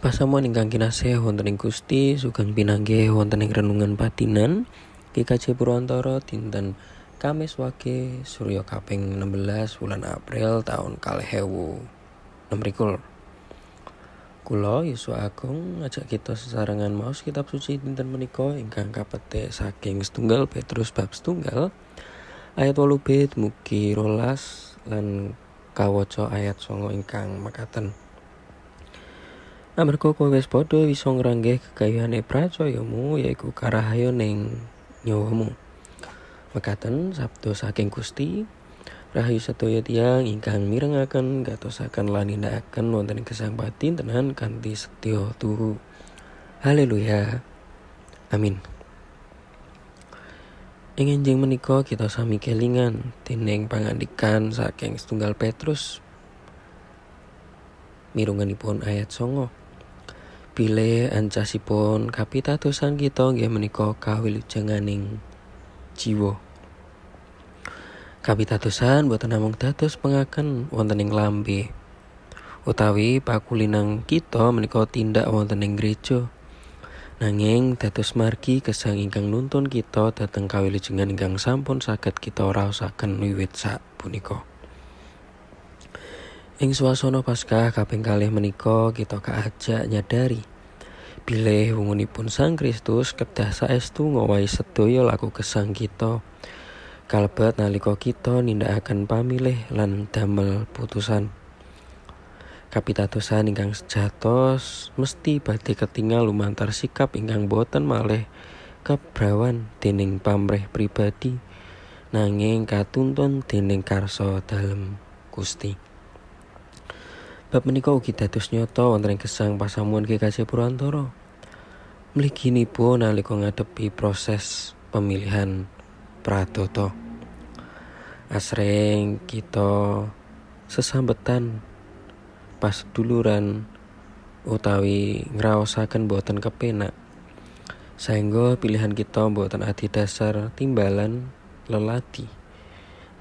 Pasamuan ingkang kinasih wonten ing Gusti, sugeng pinanggih wonten ing renungan patinan GKJ Purwantara dinten Kamis Wage Surya kaping 16 wulan April taun 2026. Kula Yosua Agung ngajak kita sesarengan maos kitab suci dinten menika ingkang kapetik saking setunggal Petrus bab setunggal ayat 8b dumugi 12 lan kawaca ayat 9 ingkang mekaten. Amarga kowe wis padha bisa ngranggeh gegayuhane pracayamu, yaiku karahayoning nyawamu. Mekaten sabda saking Gusti, rahayu sedaya tiyang ingkang mirengaken, gatosaken lan nindakaken wonten ing gesang tenan kanthi setya tuhu. Haleluya. Amin. Ing enjing menika kita sami kelingan dening pangandikan saking setunggal Petrus mirunganipun ayat 9. Bilih ancasipun kapitadosan kita nggih menika kawilujenganing jiwa. Kapitadosan boten namung dados pengaken wonten ing lambe utawi pakulinan kita menika tindak wonten ing gereja. Nanging dados margi gesang ingkang nuntun kita dhateng kawilujengan ingkang sampun saged kita raosaken wiwit sak punika. Ing swasana Paskah kaping kalih menika kita kaajak nyadari bilih wungunipun Sang Kristus kedah saestu ngowahi sedaya laku gesang kita kalebet nalika kita nindakaken pamilih lan damel putusan. Kapitadosan ingkang sejatos mesti badhe ketingal lumantar sikap ingkang boten malih kebrawan dening pamrih pribadi, nanging katuntun dening karsa dalem Gusti. Bab menika ugi dados nyata wonten ing gesang pasamuan GKJ Purwantara. Mliginipun nalika ngadepi proses pemilihan pradata. Asring kita sesambetan paseduluran utawi ngraosaken boten kepenak, saengga pilihan kita boten adhedhasar timbalan leladi,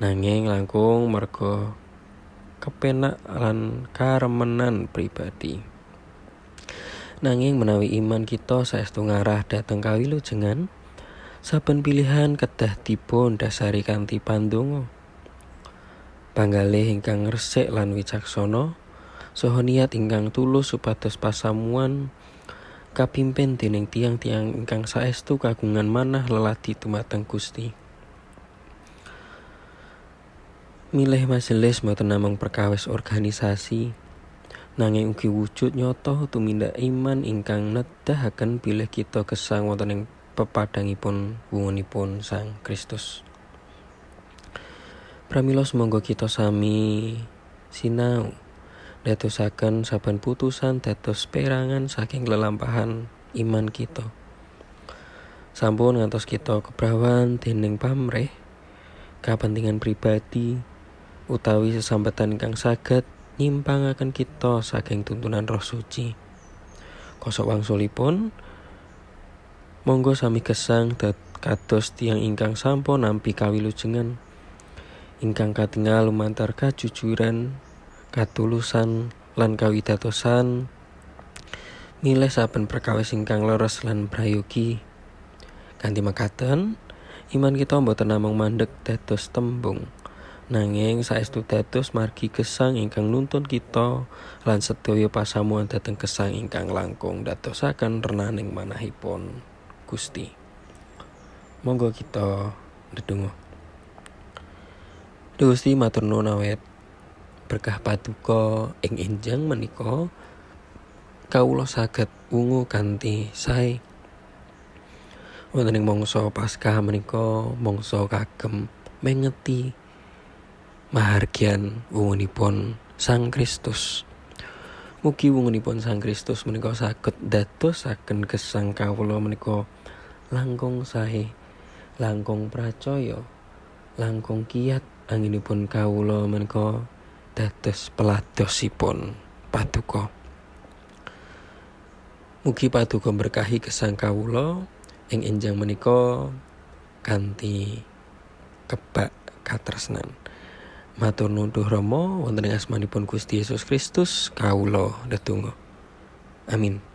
nanging langkung merga kepenak lan karemenan pribadi. Nanging menawi iman kita saestu ngarah dhateng kawilujengan, saben pilihan kedah dipun dasari kanthi pandonga, panggalih ingkang resik lan wicaksana, saha niat ingkang tulus supados pasamuan kapimpin dening tiyang-tiyang ingkang saestu kagungan manah leladi dumateng Gusti. Milih majelis mboten namung perkawis organisasi, nanging ugi wujud nyata tumindak iman ingkang nedahaken bilih kita gesang wonten ing pepadhangipun wungunipun Sang Kristus. Pramila sumangga kita sami sinau ndadosaken saben putusan dados perangan saking lelampahan iman kita. Sampun ngantos kita kebrawan dening pamrih, kapentingan pribadi, utawi sesambetan ingkang saged nyimpangaken kita saking tuntunan Roh Suci. Kosok wangsulipun, monggo sami gesang kados tiyang ingkang sampun nampi kawilujengan, ingkang katingal lumantar kajujuran, katulusan lan kawidatosan milih saben perkawis ingkang leres lan prayogi. Kanthi mekaten, iman kita mboten namung mandeg dados tembung, nanging saestu dados margi gesang ingkang nuntun kita lan sedaya pasamuan dhateng gesang ingkang langkung dadosaken renaning manahipun Gusti. Monggo kita ndedonga. Gusti, matur nuwun awit berkah paduka ing enjang menika kawula saged wungu kanthi sae. Wonten ing mangsa Paskah menika mangsa kagem mengeti mahargyan wungunipun Sang Kristus. Mugi wungunipun Sang Kristus menika saged dadosaken gesang kawula menika langkung sae, langkung pracaya, langkung kiyat anggenipun kawula menika dados peladosipun paduka. Mugi paduka berkahi gesang kawula ing enjang menika kanthi kebak katresnan. Matur nuwun, Duh Rama, wonten ing asmanipun Gusti Yesus Kristus kawula ndedonga. Amin.